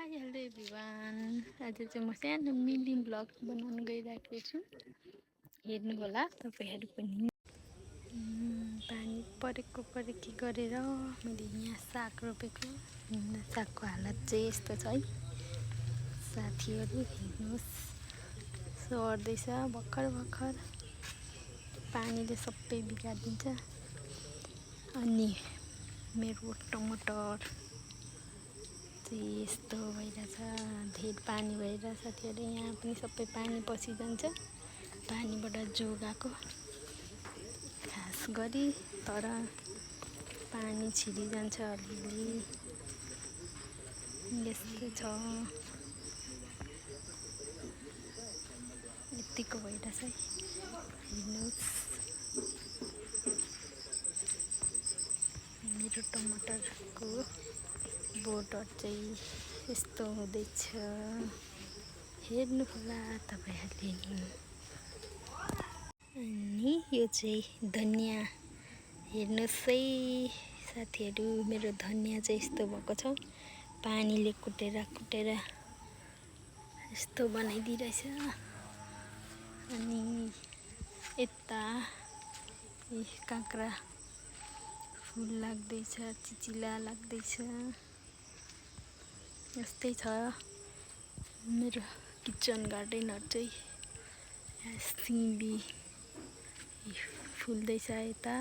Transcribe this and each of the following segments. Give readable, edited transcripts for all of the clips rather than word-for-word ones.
Hi hello everyone. आज चाहिँ म सानो मिनी ब्लग बनाउन गइरहेको छु। हेर्नु होला तपाईहरु पनि। पानी परेको गरेर मैले यहाँ साग रोपेको। सागको हालत चाहिँ यस्तो छ है। साथीहरु हेर्नुस्, सर्दैछ भर्खर पानीले सबै बिगाडिदिन्छ। अनि मेरो टमाटर यस्तो भइरहेछ, धेरै पानी भएर साथीहरु यहाँ पनि सबै पानी पसिजान्छ। पानीबाट जोगाएको खास गरी, तर पानी छिरिजान्छ अलिअलि। यस्तो छ, यतिको भइरहेछ है। हेर्नुस् मेरो टमाटरको बोर्डर चाहिँ यस्तो हुँदैछ। हेर्नु होला तपाईहरुले। अनि यो चाहिँ धनिया हेर्नुस् है साथीहरु, मेरो धनिया चाहिँ यस्तो भएको छ। पानीले कुटेर यस्तो बनाइदिरहेछ। अनि यता काँक्रा फुल लाग्दैछ, चिचिला लाग्दैछ। यस्तै छ मेरो किचन गार्डनहरु चाहिँ। सिमी फुल्दैछ यता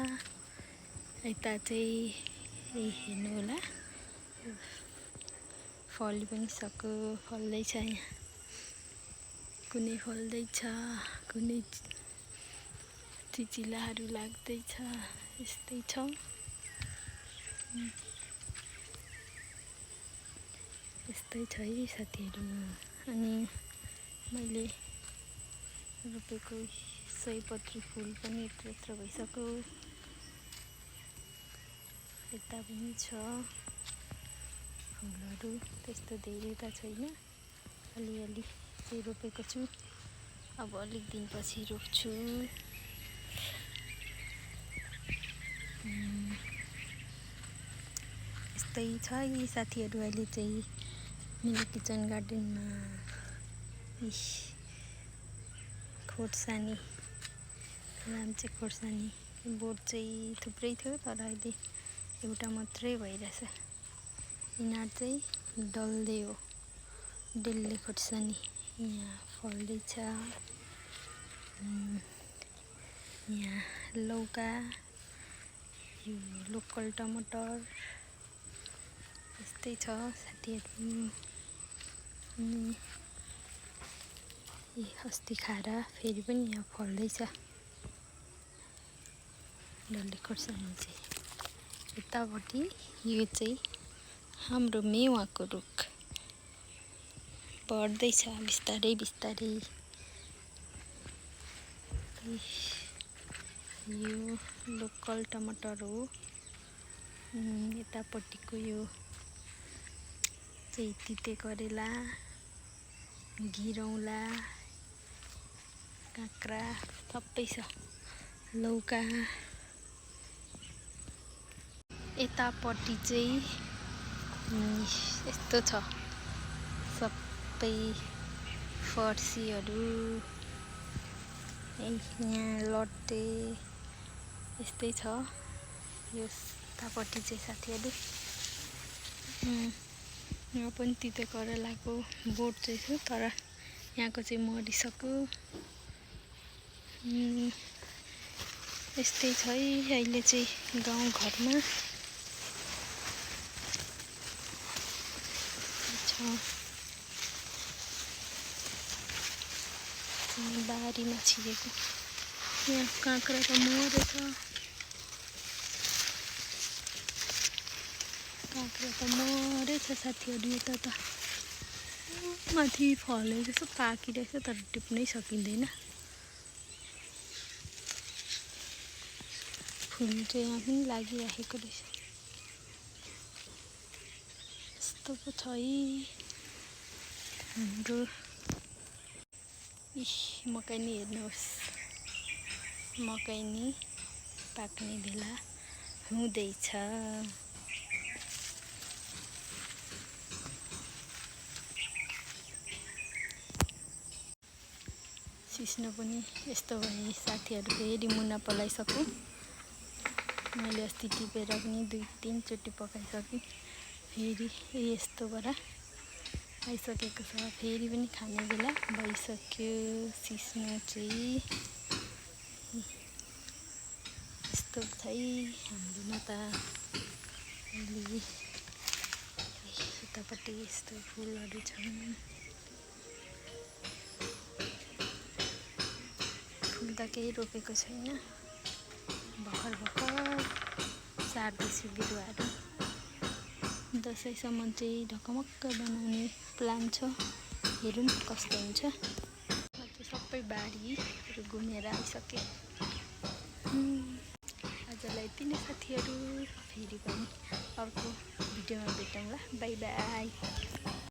चाहिँ हेर्नु होला, फली पनि सक्यो, फल्दैछ। यहाँ कुनै फल्दैछ, कुनै चिचिलाहरू लाग्दैछ। यस्तै छ। यस्तै छ है साथीहरु। अनि मैले रोपेको सयपत्री फुल पनि यत्रो भइसक्यो। यता पनि छ फुलहरू, त्यस्तो धेरै त छैन, अलिअलि चाहिँ रोपेको छु। अब अलिक दिनपछि रोप्छु। यस्तै छ यी साथीहरु। अहिले चाहिँ मेरो किचन गार्डनमा खोर्सानी, लाम्चे खोर्सानी बोट चाहिँ थुप्रै थियो, तर अहिले एउटा मात्रै भइरहेछ। यिनीहरू चाहिँ डल्ले हो, डल्ले खोर्सानी यहाँ फल्दैछ। यहाँ लौका, यो लोकल टमाटर, यस्तै छ साथीहरु। अनि अस्ति खाएर फेरि पनि यहाँ फल्दैछ डल्ले खोर्सानी चाहिँ। यतापट्टि यो चाहिँ हाम्रो मेवाको रुख बढ्दैछ बिस्तारै। यो लोकल टमाटर हो। यतापट्टिको यो चाहिँ तिते करेला, घिरौँला, काँक्रा सबै छ, लौका। यतापट्टि चाहिँ यस्तो छ, सबै फर्सीहरू। यहाँ लट्टे यस्तै छ। यतापट्टि चाहिँ साथीहरु यहाँ पनि तिते करेलाको बोट चाहिँ छ, तर यहाँको चाहिँ मरिसक्यो। यस्तै छ है अहिले चाहिँ गाउँघरमा। बारीमा छिरेको यहाँ काँक्रा त मरेछ। साथीहरु। यता त माथि फलेको पाकिरहेछ, तर टिप्नै सकिँदैन। फुल चाहिँ यहाँ पनि लागिरहेको रहेछ। यस्तो पो छ है हाम्रो। मकै नि हेर्नुहोस्, मकै नि पाक्ने बेला हुँदैछ। सिस्नो पनि यस्तो भए साथीहरू फेरि मुना पलाइसक्यो। मैले अस्ति टिपेर पनि 2-3 चोटि पकाइसकेँ। फेरि यस्तो भएर आइसकेको छ। फेरि पनि खाने बेला भइसक्यो। सिस्नो चाहिँ यस्तो छ है हाम्रोमा त। अहिले यतापट्टि यस्तो फुलहरू छन्। फुल त केही रोपेको छैन, भर्खर सार्दैछु बिरुवाहरू। दसैँसम्म चाहिँ ढकमक्क बनाउने प्लान छ। हेरौँ कस्तो हुन्छ। म त सबै बारीहरू घुमेर आइसकेँ। आजलाई यति नै साथीहरू। फेरि पनि अर्को भिडियोमा भेटौँला। By by.